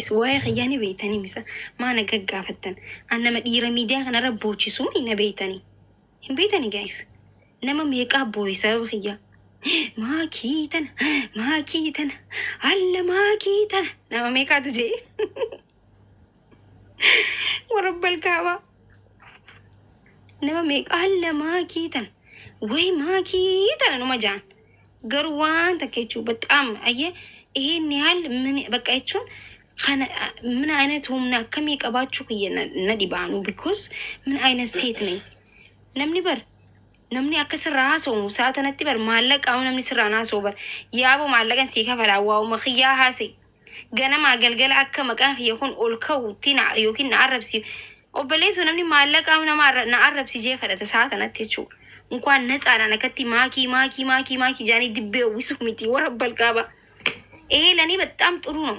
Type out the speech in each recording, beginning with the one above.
Guys, waa'ee kiyyaa ni beeytanii misa maa na gaggaafattan? An nama dhiira miidiyaa kanarra boochisuu na beeytanii. Hin beeytanii guys? Nama meeqaa booye sababa kiyyaa. Maakii tana, maakii tana, alla maakii tana. Nama meeqaatu jee? Warra balkaabaa. Nama meeqa alla maakii tana. Way maakii tana numa jaan. Garuu waan takka jechuun በጣም አየህ ይሄን ያህል ምን በቃ jechuun kana ምን አይነት humna akkamii qabaachuu kiyya na dhibaanu, because ምን አይነት ሴት ነኝ? Namni bar namni akka sirraa haasa'u sa'a tanatti bar maallaqa namni sirraa haasa'u bar yaaboo maallaqan sii kafalaa waa'uma kiyyaa haasa'e ganamaa galgala akka maqaan kiyya kun ol ka'utti na yookiin na arrabsi obboleessoo namni maallaqa nama na arrabsi jee kadhata sa'a kanatti jechuudha. እንኳን ነጻ akkatti maakii maakii maakii maakii jaanii dibbee uwwisuu miti warra balqaaba. ይሄ ለእኔ በጣም ጥሩ ነው።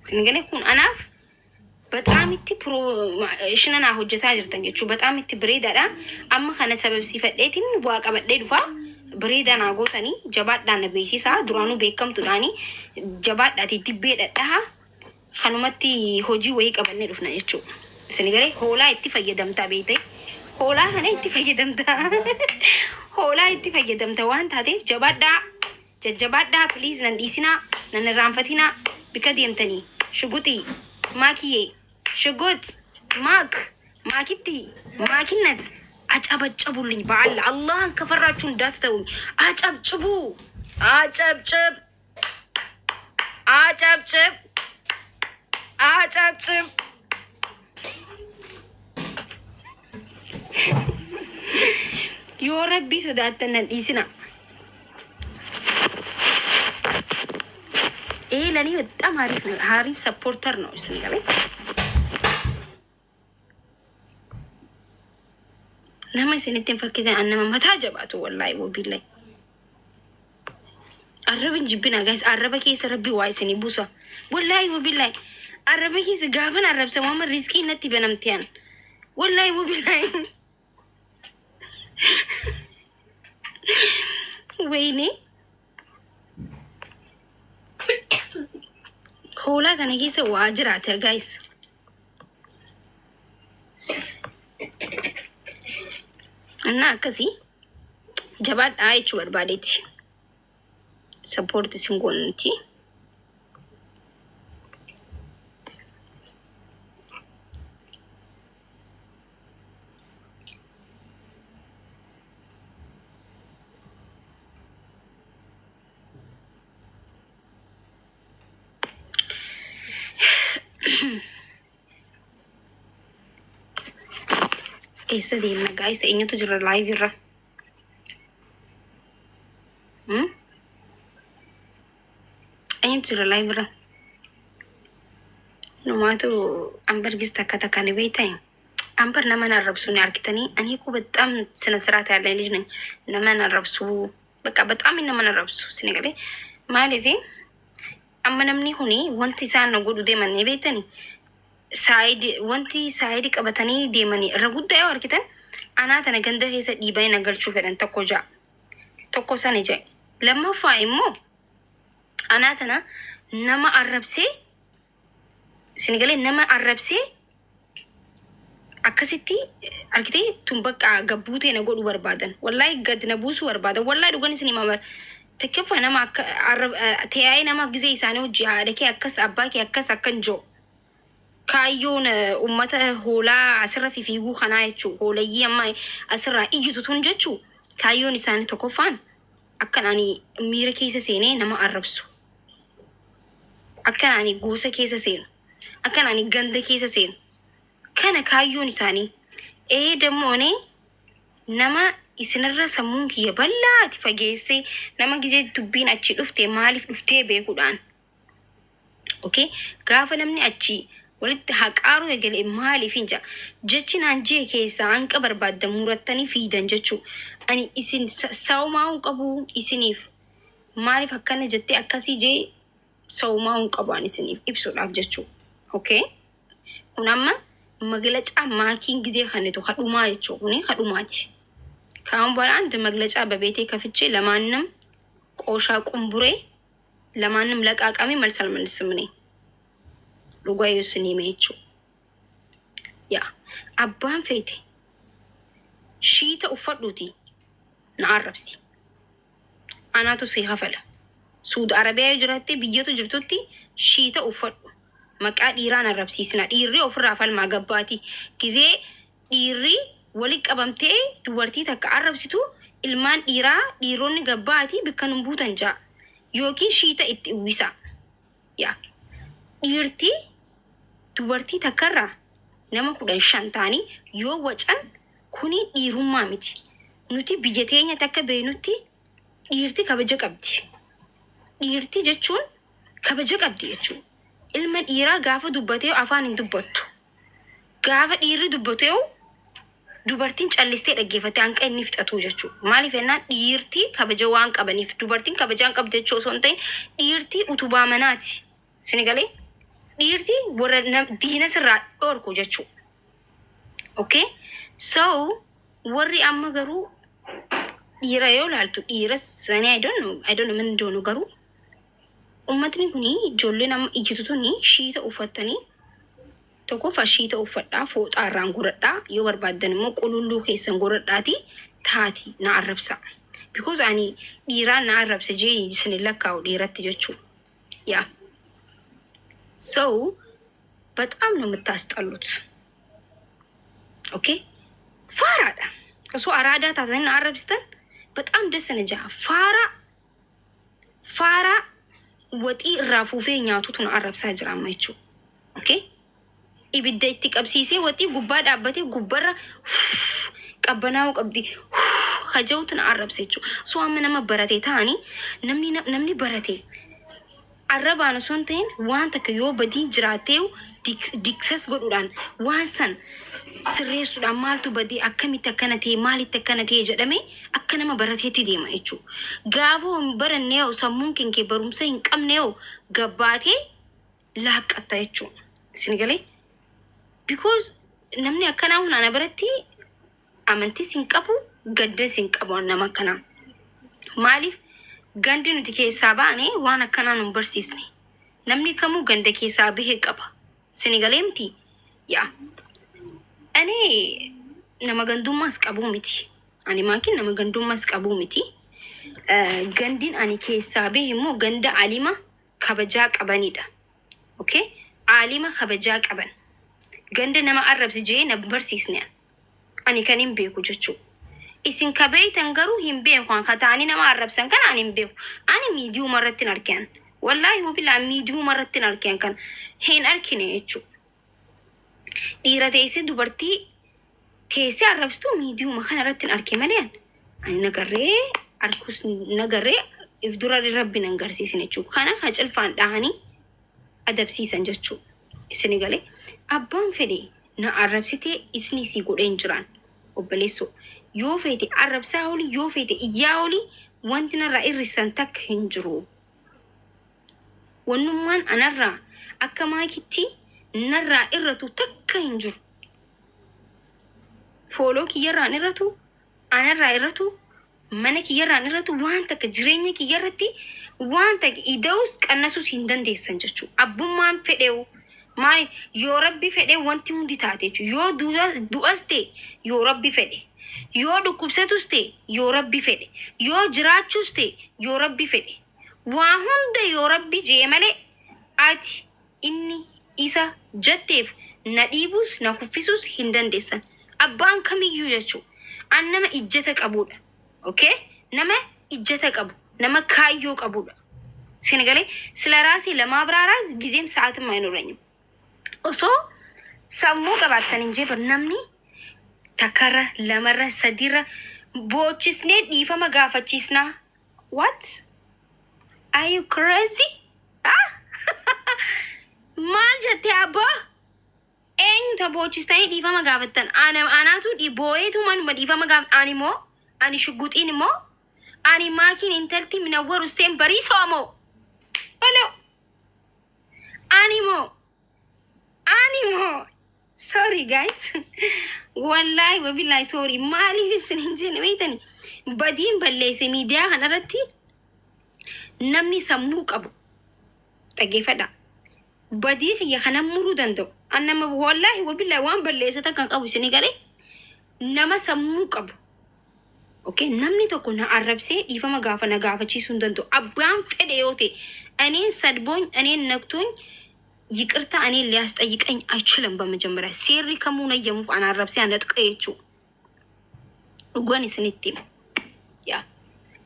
Sinigale kun anaaf በጣም itti promotion hojjetaa jirtan jechuudha. በጣም itti bareedaadha. Amma kana sababsiifadheetiin waa qabadhee dhufa. Bareedaa naa gootanii jabaadhaan na beeksisaa. Duraanuu beekamtuudhaanii jabaadhaati dibbee dhadhaha. Kanumatti hojii wayii qabannee dhufna jechuudha. Sinigalee hoolaa itti fayyadamtaa beekte. Hoolaa kana itti fayyadamtaa. Hoolaa itti fayyadamta waan taateef jabaadhaa. Jajjabaadhaa, please, nan dhiisinaa, nan irraanfatinaa. Bika deemtanii shuguxii maakiyyee ሽጉጥ ማክ ማኪቲ ማኪነት አጨበጭቡልኝ። በአላህ አላህን ከፈራችሁ እንዳትተውኝ። አጨብጭቡ፣ አጨብጭብ፣ አጨብጭብ፣ አጨብጭብ። Yoo rabbii sodaattan nan dhiisina። ይሄ ለእኔ በጣም አሪፍ ነው። አሪፍ supporter ነው። ስንገላይ nama isinitti hin fakkitan an nama mataa jabaatu wallaahi wabillahi. Arraba hin jibbina guys, arraba keessa rabbi waa isinii buusa. Wallaahi wabillahi arraba keessa gaafan arrabsamu amma riizqii natti banamte an. Wallaahi wabillahi. ወይኔ hoolaa tana keessa waa jiraate guys. እና akkasii jabaadhaa jechuu barbaadeeti. Support isin goonuti. Eessa deemna guys? Eenyutu jira live irra? Hmm? Eenyutu jira live irra? Numaatu ambargis takka takka ni beektaa? Ambar nama arrabsu ni argitanii ani እኮ በጣም ስነ ስርዓት ያለኝ ልጅ ነኝ። Nama arrabsu በቃ በጣም nama arrabsu sinigale maaliif amma namni kuni wanti isaan na godhu deeman ni beektanii side wanti side qabatanii deemanii irra guddaa yoo argitan anaa tana ganda keessa dhiibanii na galchuu fedhan tokko ja'a. Tokko sana ja'a. Lammaffaa immoo anaa tana nama arrabsee sinigalee nama arrabsee akkasitti argitee tun bakka gabbuutee na godhuu barbaadan. Wallaahi gad na buusuu barbaadan. Wallaahi dhugan isin hima bara. Tokkoffaa nama akka teeyaa'ee nama gizee isaanii hojii haadha kee akkas abbaa kee akkas akkan jiru. Kaayyoon uummata hoolaa asirra fiiguu kanaa jechuu hoolayyii amma asirraa iyyitu tun jechuu kaayyoon isaanii tokkoffaan akkan ani miira keessa seenee nama arrabsu. Akkan ani gosa keessa seenu. Akkan ani ganda keessa seenu. Kana kaayyoon isaanii. Ee dammoo ani nama isinirra sammuun kiyya bal'aati fageessee nama gizee dubbiin achi dhufte maaliif dhuftee beekuudhaan. Okay? Gaafa namni achi walitti haqaaruu eegale maaliif hin jaa. Jechi naan jee keessaa hanqa barbaaddan murattanii fiidan jechuu. Ani isin sawumaa hin qabu isiniif. Maaliif akkana jettee akkasii jee sawumaa hin qabu ani isiniif ibsuudhaaf jechuu. Okay? Kun amma መግለጫ maakiin ጊዜ ከንቱ ከዱማ jechuu kuni ከዱማቲ ከአሁን በኋላ አንድ መግለጫ በቤቴ ከፍቼ ለማንም ቆሻ ቁምቡሬ ለማንም ለቃቃሚ መልስ አልመልስም እኔ። Dhugaa yoo isin hime jechuudha. Yaa abbaan feete shiita uffadhuuti na arrabsi. Anaatu si kafala. Suudi Arabiyaa yoo jiraatte, biyyatu jirtutti shiita uffadhu. Maqaa dhiiraan arrabsiisna. Dhiirri ofirraa falmaa gabbaati. Gizee dhiirri walitti qabamtee dubartii takka arrabsitu, ilmaan dhiiraa, dhiironni gabbaati bikka nun buutan ja'a. Yookiin shiita itti uwwisa. Yaa dhiirti dubartii takkarraa nama 15 ta'anii yoo wacan, kuni dhiirummaa miti. Nuti biyya teenyatti akka beeknutti dhiirti kabaja qabdi. Dhiirti jechuun kabaja qabdi jechuudha. Ilma dhiiraa gaafa dubbatee afaan hin dubbattu. Gaafa dhiirri dubbatee dubartiin callistee dhaggeeffattee hanqa inni fixatu jechuudha. Maaliif jennaan, dhiirti kabaja waan qabaniif. Dubartiin kabajaa hin qabdu jechuu osoo hin ta'in, dhiirti utubaa manaati. Sini galee, dhiirti warra diina sirraa dhorku jechuudha. Okay? So warri amma garuu dhiira yoo ilaaltu, dhiira sanii I don't know ምን እንደሆኑ, garuu ummatni kuni, ijoolleen amma ijjitu tuni, shiita uffattanii, tokkoffaa shiita uffadhaa, fooxaa irraan godhadhaa, yoo barbaaddan immoo qululluu keessan godhadhaati taati na arrabsa. Because ani dhiiraan na arrabsa jee isin lakkaa'u dhiiratti jechuu. Yaa so በጣም ነው የምታስጠሉት። Okay, faaraadha. Osoo araadaa taatanii na arrabsitan በጣም ደስ na jaa. Faaraa faaraa waxii irraa fuufee nyaatutu na arrabsaa jira amma jechuudha. Okay? Ibidda itti qabsiisee waxii gubbaa dhaabbatee gubbarra qabbanaa'uu qabdi haja'utu na arrabsa jechuudha. So amma nama barate ta'anii, namni barate arrabaan osoo hin ta'in, waan takka yoo badii jiraattee discuss godhuudhaan, waan san sirreessuudhaan, maaltu badii, akkamitti akkana ta'e, maalitti akkana ta'e jedhamee akka nama barateetti deema jechuudha. Gaafa hin barannee hoo, sammuun keenya barumsa hin qabne hoo, gabbaatee laaqqatta jechuudha. Isin galee? Because namni akkanaa kun ana biratti amantiis hin qabu, gaddas hin qabu nama akkanaa. Maaliif, gandi nuti keessaa baane waan akkanaa nu hin barsiisne. Namni kamuu ganda keessaa bahee qaba. Isin galee miti? Yaa. Ani nama gandummaas qabuu miti. Ani maakin nama gandummaas qabuu miti. Gandin ani keessaa bahe immoo ganda alima kabajaa qabanidha. Okay? Alima kabajaa qaban. Ganda nama arrabsi jee na barsiisne. Ani kan hin beeku jechuudha. Isin kabeeytan garuu hin beeku. Kan ta'anii nama arrabsan kana ani hin beeku. Ani miidiyuma irratti hin argeen. Wallaahi wabilaa, miidiyuma irratti hin argeen, kan hin argine jechuudha. Dhiira teessee dubartii teessee arrabsitu miidiyuma kana irratti hin arge malee ani nagarree arkus nagarree if dura rabbi nan garsiisin jechuudha. Kana kan cilfaan dhahanii adabsiisan jechuudha. Isin galee, abbaan fedhe na arrabsitee isni sii godhee hin jiraan obboleessoo. Yoo feete arrabsaa oli, yoo feete iyyaa oli, wanti narraa irrisan takka hin jiru. Wannummaan anarraa akka maakitti narraa irratu takka hin jiru. Follow kiyyarraan irratu, anarraa irratu, mana kiyyarraan irratu, waan takka jireenya kiyyarratti waan takka ida'us qannasus hin dandeessan jechuudha. Abbummaan fedheewu maali, yoo rabbi fedhe wanti hundi taate jechuudha. Yoo du'as ta'e yoo rabbi fedhe, yoo dhukkubsatus ta'e yoo rabbi fedhe, yoo jiraachuus ta'e yoo rabbi fedhe, waa hunda yoo rabbi jee malee ati inni isa jetteef na dhiibus na kuffisus hin dandeessan. Abbaan kamiyyuu jechuudha. An nama ijjata qabudha. Okay? Nama ijjata qabu, nama kaayyoo qabudha. Sini ስለ ራሴ ለማብራራት ጊዜም ሰዓትም አይኖረኝም። Osoo sammuu qabaattan hin jeebar, namni takkarra, lamarra, sadiirra boochisnee dhiifama gaafachiisnaa. What? Are you crazy? Ah? Maal jettee abbaa? Eenyu ta boochistanii dhiifama gaafattan? Ana anaatu boo'eetu manuma dhiifama gaaf, ani moo, ani shugguxiin immoo, ani maakiin intalti Minawwar Hussein Bariisoo moo? Olo ani moo, ani moo, sorry guys, wallahi wabillahi sorry. Maaliif isin hin jenne beektani, badiin balleesse miidiyaa kanarratti namni sammuu qabu dhaggeeffadha. Badii kiyya kanan muruu danda'u. An nama wallaahi wabillaahi waan balleessa takka hin qabu isinii galee nama sammuu qabu. Okay, namni tokko na arrabsee dhiifama gaafa na gaafachiisuu hin danda'u. Abbaan fedhe yoo ta'e እኔን ሰድቦኝ እኔን ነክቶኝ ይቅርታ እኔን ሊያስጠይቀኝ አይችልም። በመጀመሪያ seerri kamuu nayyamuuf ana arrabsee ana tuqe jechuu dhugaan isinitti hima. Yaa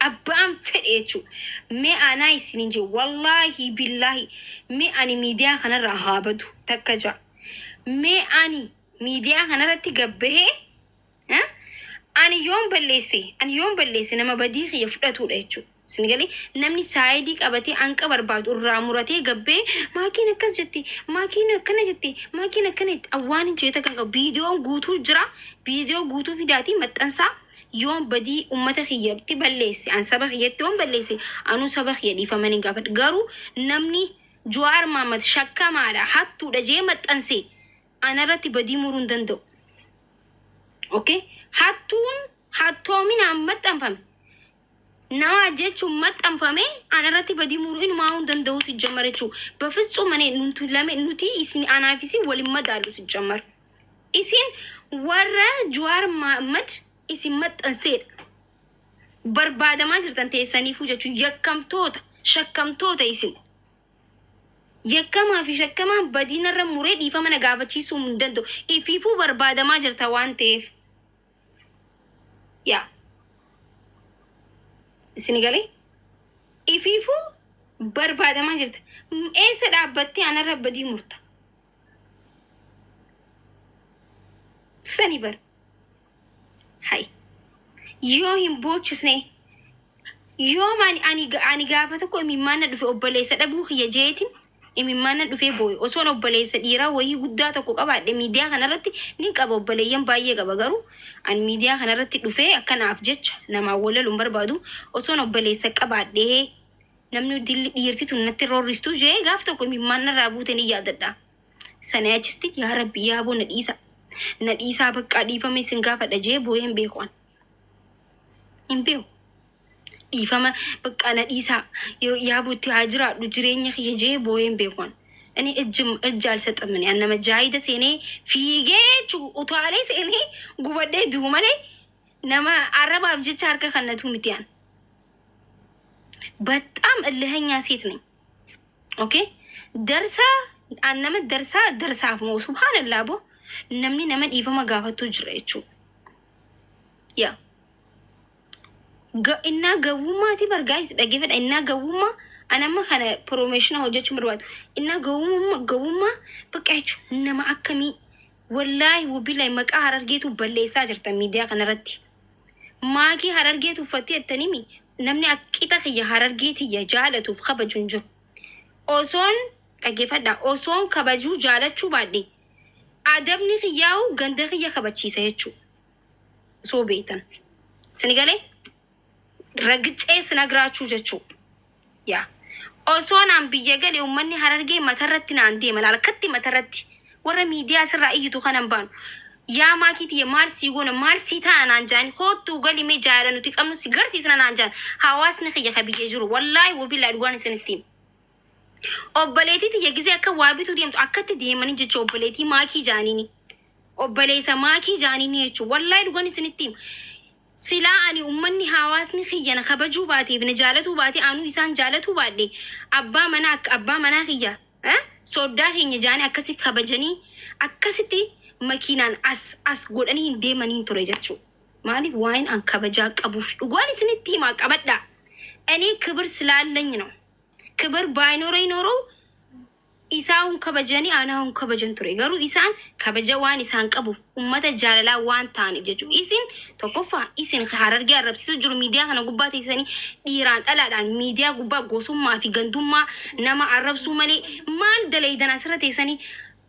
abbaan fedhe jechuu mee anaa isinin jee wallaahi billaahi mee ani miidiyaa kanarraa haa badu takka ja'a. Mee ani miidiyaa kanarratti gabbahee eh, ani yoon balleesse ani yoon balleesse nama badii kiyya fudhatudha jechuudha. Isin galee namni saayidii qabatee hanqa barbaadu irraa muratee gabbee maakiin akkas jette maakiin akkana jette maakiin akkana jette awwaan hin jeeta kan qabu viidiyoon guutuu jira viidiyoo guutuu fidaatii maxxansaa yoon badii ummata kiyyatti balleesse an saba kiyyatti yoon balleesse anuu saba kiyya dhiifamanii gaafadha garuu namni Jawaar Mohaammed shakkamaadha hattuudha jee maxxanse anarratti badii muruu hin danda'u. Okay? Hattuun hattoominaan maxxanfame. Nama jechuun maxxanfame anarratti badii muruu inumaa hin danda'u ሲጀመር jechuudha. በፍጹም እኔ ኑቱ ለሜ nuti isin anaaf isin waliin madaalu ሲጀመር. Isin warra Jawaar Mohaammed isin maxxanseedha. Barbaadamaa jirtan teessaniifuu jechuudha. Yakkamtoota, shakkamtoota isin. Yakkamaa fi shakkamaan badiinarra muree dhiifama na gaafachiisuu hin danda'u. Ifiifuu barbaadamaa jirta waan ta'eef. Yaa. Isin galee? Ifiifuu barbaadamaa jirta. Eessa dhaabbattee anarra badii murta? Sani bar. Hai. Yoo hin boochisne yoo ani ani ani gaafa tokko imimmaan na dhufe obboleessa dhabuu kiyya jeetiin imimmaan na dhufee boo'e osoon obboleessa dhiiraa wayii guddaa tokko qabaadhe miidiyaa kanarratti ni qaba obboleeyyan baay'ee qaba garuu ani miidiyaa kanarratti dhufee akkanaaf jecha namaa walaluun barbaadu osoon obboleessa qabaadhee namni dilli dhiirti tun natti roorristu jee gaaf tokko imimmaan narraa buute ni yaadadha. Sana achisti yaa rabbi yaa boo na dhiisa na dhiisaa baqqaa dhiifame isin gaafadha jee boo'ee hin beeku ani. Hin beeku. Dhiifama baqqaa na dhiisaa yeroo yaabutti haa jiraadhu jireenya kiyya jee boo'ee hin beeku ani. Ani ijji ijji alsaxamne an nama jaayida seenee fiigee utaalee seenee gubadhee du'u malee nama arrabaaf jecha harka kannatu miti an. በጣም እልህኛ ሴት ነኝ። ኦኬ ደርሳ an nama darsaa darsaaf moo subhaanallah bo namni nama dhiifama gaafatu jira jechuudha. Yaa innaa gawwummaati bargaayis dhaggeeffadha innaa gawwummaa an amma kana piroomeeshina hojjechuu barbaadu innaa gawwummaa gawwummaa bakka jechuun nama akkamii wallaahi wabillahi maqaa harargeetu balleessaa jirta miidiyaa kanarratti. Maakii harargeetu uffattee jettanimi namni qixa kiyya harargee tiyya jaalatuuf kabaju hin jiru. Osoon dhaggeeffadha osoon kabajuu jaalachuu baadhe adabni kiyyaa'u ganda kiyya kabachiisa jechuudha. Osoo beektan. Sini galee ragicee sinagraachuu jechuudha. Yaa osoo naan biyya gale uummanni harargee matarratti naan deema laala matarratti warra miidiyaa asirraa iyyitu kanan baanu. Yaa maakii tiyya maal sii goona maal sii ta'a naan jaani koottuu galimee jaala nuti qabnu si garsiisna naan jaan hawaasni kiyya ka biyya jiru wallaahi wabillahi dhugaan isinitti hima. Obboleettii tiyya gizee akka waa bituu deemtu akkatti deemanii jecha obboleettii maakii jaaniini. Obboleessa maakii jaaniini jechuudha. Wallaahi dhugaan isinitti hima. Silaa ani uummanni hawaasni kiyya na kabajuu baateef na jaalatuu baate anuu isaan jaalatuu baadhe abbaa manaa akka abbaa manaa kiyya eh, soddaa keenya jaanii akkasi kabajanii akkasitti makiinaan as as godhanii hin deemanii ture jechuudha. Maaliif waa'een an kabajaa qabuuf dhugaan isinitti himaa qabadhaa. እኔ ክብር ስላለኝ ነው። ክብር ባይኖረኝ ኖሮ isaan kabajanii anaa kabajan ture garuu isaan kabaja waan isaan qabu ummata jaalalaa waan ta'aniif jechuudha. Isin tokkoffaa isin harargee arrabsiisu jiru miidiyaa kana gubbaa teessanii dhiiraan dhalaadhaan miidiyaa gubbaa gosummaa fi gandummaa nama arrabsuu malee maal dalaydan asirra teessanii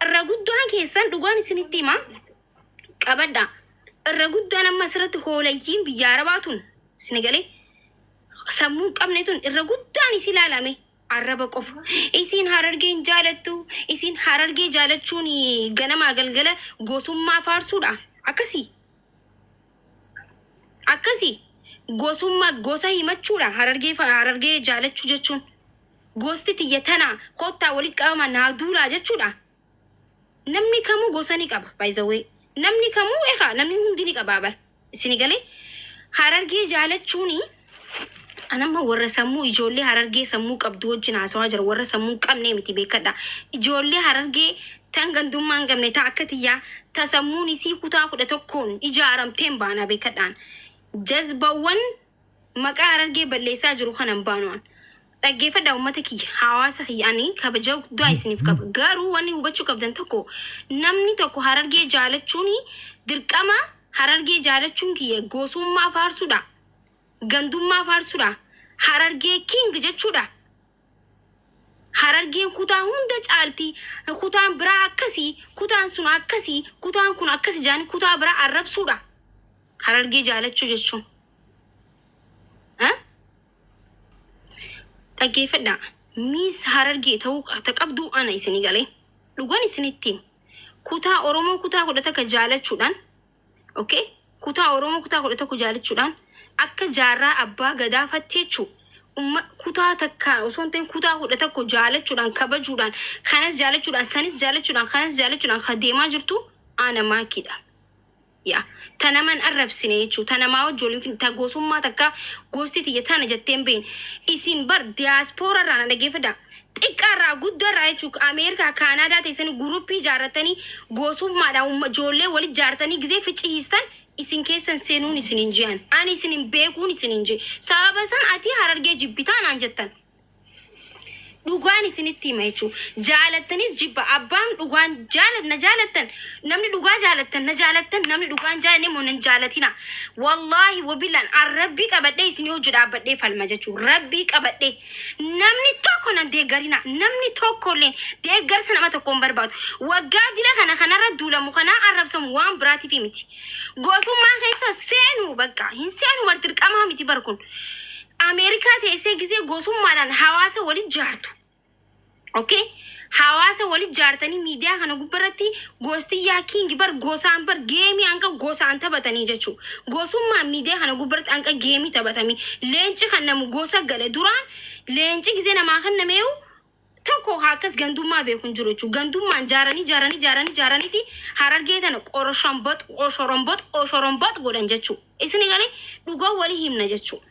irra guddaan keessan dhugaan isinitti himaa qabadha. Irra guddaan amma asirratti hoolayyiin biyya arabaa tun isin galee sammuu hin qabne tun irra guddaan is ilaalame arraba qofa. Isin harargee hin jaalattu. Isin harargee jaalachuun ganamaa galgala gosummaa faarsuudha. Akkasii. Akkasii. Gosummaa gosa himachuudha harargee harargee jaalachuu jechuun. Gosti tiyya tana kottaa walitti qabama naa duulaa jechuudha. Namni kamuu gosa ni qaba, by the way. Namni kamuu egaa namni hundi ni qaba bar. Isini galee Harargee jaalachuuni, anamma warra sammuu, ijoollee Harargee sammuu qabdu wajjin haasawaa jira. Warra sammuu hin qabne miti, beekadha. Ijoollee Harargee tan gandummaa hin qabne, ta akka tiyyaa, ta sammuun isii kutaa 11n ijaaramteen baanaa, beekadhaan. Jazbawwan maqaa Harargee balleessaa jiru kanan baanu'an. Dhaggeeffadhaa, uummata kiyya, hawaasa kiyya, ani kabaja guddaa isiniif qaba. Garuu wanni hubachuu qabdan tokko, namni tokko Harargee jaalachuun dirqama, Harargee jaalachuun kiyya gosummaa faarsuudha. Gandummaa faarsuudha. Harargee king jechuudha. Harargeen kutaa hunda caalti. Kutaan biraa akkasii, kutaan sun akkasii, kutaan kun akkasi jaanii kutaa biraa arrabsuudha. Harargee jaalachuu jechuun. Dhaggeeffadhaa. Miss Harargee ta'uu ta qabduu ana isinii galee. Dhugan isinitti hima. Kutaa Oromoo kutaa 11 jaalachuudhaan, okay? Kutaa Oromoo kutaa 11 jaalachuudhaan akka jaarraa abbaa gadaa fatti jechuu. Umma kutaa takka osoo hin ta'in kutaa 11 jaalachuudhaan, kabajuudhaan, kanas jaalachuudhaan, sanis jaalachuudhaan, kanas jaalachuudhaan kan deemaa jirtu ana Maakiidha. Yaa ta naman arrabsine jechuu, ta namaa wajji waliin, ta gosummaa takka gosti tiyya tana jettee hin beekne. Isin bar diyaaspoora irraa, na dhaggeeffadha. Xiqqaarraa guddaarraa jechuu, Ameerikaa, Kaanaadaa teessanii guruppii ijaarratanii gosummaadhaan ijoollee walit ijaartanii gizee ficcisiistan isin keessan seenuun isin hin je'an. Ani isin hin beekuun isin hin jee. Sababa san ati Harargee jibbitaa naan jettan. Dhugaan isinitti hima jechuudha. Jaalattanis jibba, abbaan dhugaan jaalat na jaalattan, namni dhugaa jaalattan na jaalattan, namni dhugaan jaalanne immoo nan jaalatina. Wallaahi wabillaan an rabbii qabadhee isin hojii dhaabbadhee falma jechuudha. Rabbii qabadhee namni tokko nan deeggarina, namni tokko illee deeggarsa nama tokko hin barbaadu. Waggaa dila kana kanarra duulamu kanaa arrabsamu waan biraatiif miti. Gosummaa keessa seenu bakka hin seenu bar, dirqamaa miti bar kun. Ameerikaa teessee gisee gosummaadhaan hawaasa walit jaartu. Okay? Hawaasa walit jaartanii miidiyaa kana gubbarratti gostiyyaa king bar, gosaan bar geemii hanga gosaan taphatanii jechuudha. Gosummaan miidiyaa kana gubbarratti hanga geemii taphatanii leenci kan namu gosa gale duraan leenci gisee namaa kan nameeyu tokko haa akkas gandummaa beeku hin jiru jechuudha. Gandummaan jaaranii jaaranii jaaranii jaaraniiti Harargee tana qoroshambox qoshoronbox qoshoronbox godhan jechuudha. Isin galee dhugaa walii himna jechuudha.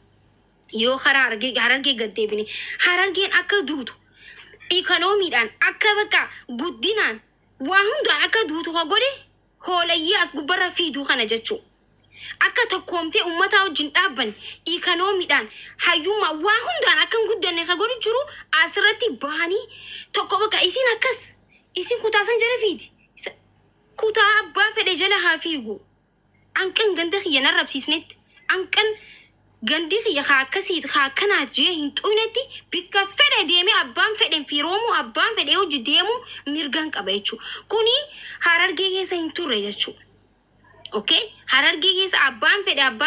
Yoo karaa Harargee gad deebine, Harargeen akka duutu, ikonoomiidhaan akka bakka guddinaan waa hundaan akka duutu ka godhe hoolayyii as gubbarra fiiduu kana jechuudha. Akka tokkoomtee uummataa wajjin dhaabbanne, ikonoomiidhaan, hayyummaa, waa hundaan akka hin guddanne ka godhu jiru asirratti bahanii tokko bakka isin akkas isin kutaa san jala fiidi. Kutaa abbaa fedhe jala haa fiigu. Anqan ganda kiyya narrabsiisnetti, anqan gandi kiyya haa akkasiit haa akkanaat jee hin xuynetti, bikka fedhe deemee abbaan fedhen firoomuu, abbaan fedhe hojii deemuu mirgan qaba jechuudha. Kuni Harargee keessa hin turre jechuudha. Okay? Harargee keessa abbaan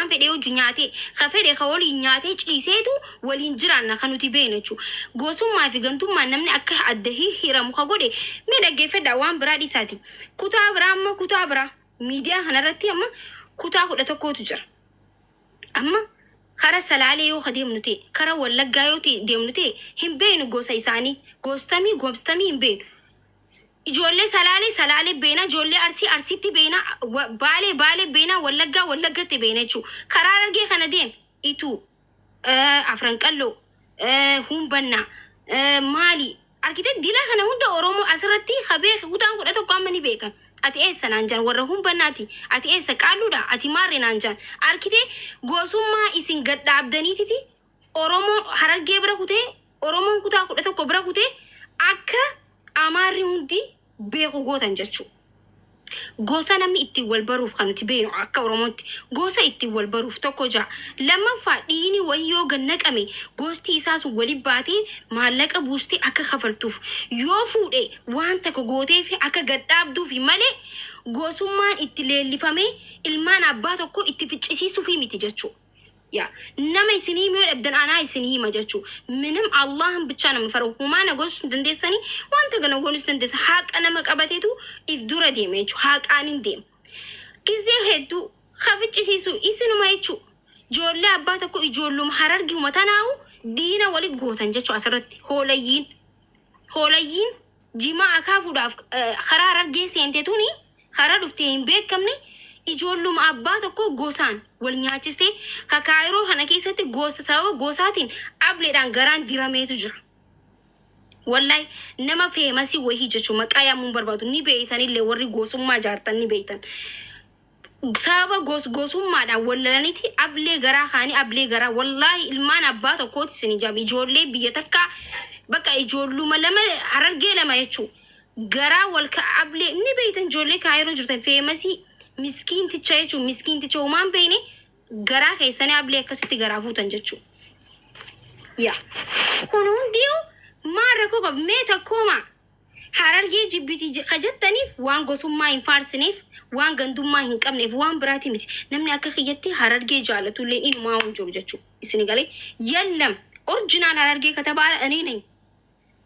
fedhe hojii nyaatee, ka fedhe ka waliin nyaatee ciiseetu waliin jiraanna kan nuti beeknu jechuudha. Gosummaa fi gantummaan namni akka adda hihiramu ka godhe, mee dhaggeeffadhaa, waan biraa dhiisaati. Kutaa biraa amma, kutaa biraa miidiyaa kanarratti amma kutaa 11tu jira. Amma kara Salaalee yoo ka deemnu ta'e, kara Wallaggaa yoo ta'e deemnu ta'e, hin beeknu gosa isaanii, gostamii gostamii hin beeknu. Ijoollee Salaalee Salaalee beena, ijoollee Arsii Arsiitti beena, Baalee Baalee beena, Wallaggaa Wallaggatti beena jechuudha. Karaa Harargee kana deem, Ituu, Afran Qalloo, Humbannaa, maali argite, dila kana hunda Oromoo asirratti habee kutaan 11 amma ni beekan. Ati eessa naan jaan, warra Humbannaati. Ati eessa, Qaalluudha, ati maarre naan jaan. Argite, gosummaa isin gad dhaabdaniititi Oromoon Harargee bira kutee, Oromoon kutaa 11 bira kutee akka Amaarri hundi beeku gootan jechuudha. Gosa namni ittiin wal baruuf kan nuti beeknu akka Oromootti gosa ittiin wal baruuf tokko ja'a. Lammaffaa, dhiigni wayii yoo gad naqame gosti isaa sun walitti baatee maallaqa buustee akka kafaltuuf, yoo fuudhe waan takka gootee fi akka gad dhaabduufi malee gosummaan itti leellifamee ilmaan abbaa tokko itti ficcisiisuufi miti jechuudha. Yaa nama isinii himuu dhabdan, anaa isinii hima jechuu. ምንም አላህን ብቻ ነው የምፈራው። Humaa na gochuu dandeessanii, wanta kana goonus dandeessa. Haqa nama qabateetu if dura deema jechuu, haqaan hin deema. Gizee hedduu kaficcisiisu isinuma jechuu. Ijoollee abbaa tokko, ijoolluma Hararguma tanaahu Diina wali gootan jechuu asirratti hoolayyiin. Hoolayyiin jimaa akaafuudhaaf karaa Harargee seente tuni karaa dhuftee hin beekamne ijoolluma abbaa tokko gosaan wal nyaachistee ka Kaayiroo kana keessatti gosa sababa gosaatiin ableedhaan garaan dirameetu jira. Wallahi nama famous wahii jechuun maqaa yaamuun barbaadu ni beeytanillee, warri gosummaa jaartan ni beeytan. Sababa gosummaadhaan wal lalaniiti ablee garaa kaanii ablee garaa, wallaahi ilmaan abbaa tokkooti isin ijaam, ijoollee biyya takka bakka ijoolluma lama, Harargee lama jechuu, garaa wal ka ablee ni beeytan. Ijoollee Kaayiroo jirtan, famous miskiinticha jechuun, miskiinticha homaan beeyne garaa keessanii ablee akkasitti garaa fuutan jechuu. Yaa kun hundiyuu maal rakkoo qabu? Mee tokkooma Harargee jibbitii ka jettaniif waan gosummaa hin faarsineef, waan gandummaa hin qabneef, waan biraati miti. Namni akka kiyyatti Harargee jaalatullee inumaa hin jiru jechuudha. Isin galee yallam original Harargee katabaa እኔ ነኝ.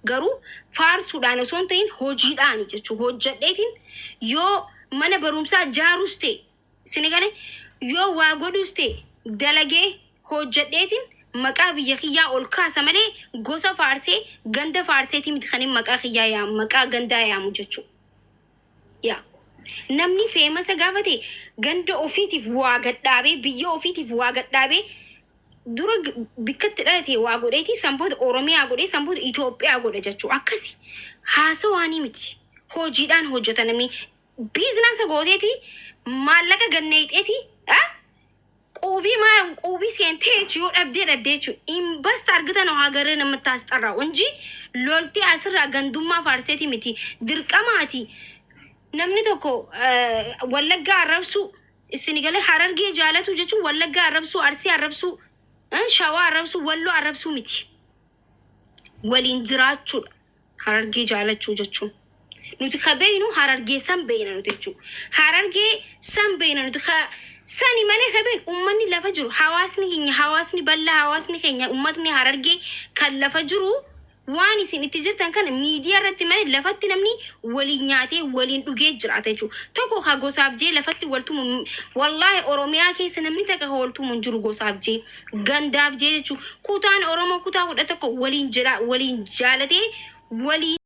Garuu faarsuudhaan osoo hin ta'in hojiidhaan jechuudha. Hojjedheetiin yoo mana barumsaa jaarus ta'e, isin galee, yoo waa godhus ta'e, dalagee hojjedheetiin maqaa biyya kiyyaa ol kaasa malee gosa faarsee, ganda faarseetii miti kan hin maqaa kiyyaa yaamu, maqaa gandaa yaamu jechuudha. Yaa namni famous gaafa ta'e ganda ofiitiif waa gadhaabee, biyya ofiitiif waa gadhaabee, dura bikkatti dhalate waa godheeti, sanboota Oromiyaa godhee, sanboota Itoophiyaa godha jechuudha. Akkasi haasawaanii miti, hojiidhaan hojjeta. Namni business gooteeti maallaqa ganneexeeti quubii maa quubii seentee jechuun yoo dhabdee dhabdee jechuun invest argitan ሀገርን የምታስጠራው እንጂ loltee asirraa gandummaa faarseeti miti dirqamaati. Namni tokko Wallaggaa arrabsuu, isin galee, Harargee jaalatu jechuun Wallaggaa arrabsuu, Arsii arrabsuu, Shawaa arrabsuu, Walloo arrabsuu miti. Waliin jiraachuudha Harargee jaalachuu jechuun. Nuti ka beeynu Harargee san beeyna nuti jechuudha. Harargee san beeyna nuti ka sani malee ka beeynu uummanni lafa jiru, hawaasni keenya, hawaasni bal'aa, hawaasni keenya, uummatni Harargee kan lafa jiru waan isin itti jirtan kana miidiyaa irratti malee lafatti namni waliin nyaatee waliin dhugee jiraata jechuudha. Tokko ka gosaaf jee lafatti waltumu, wallaahi Oromiyaa keessa namni takka ka waltumu hin jiru gosaaf jee, gandaaf jee jechuudha. Kutaan Oromoo kutaa 11 waliin jira, waliin jaalatee waliin.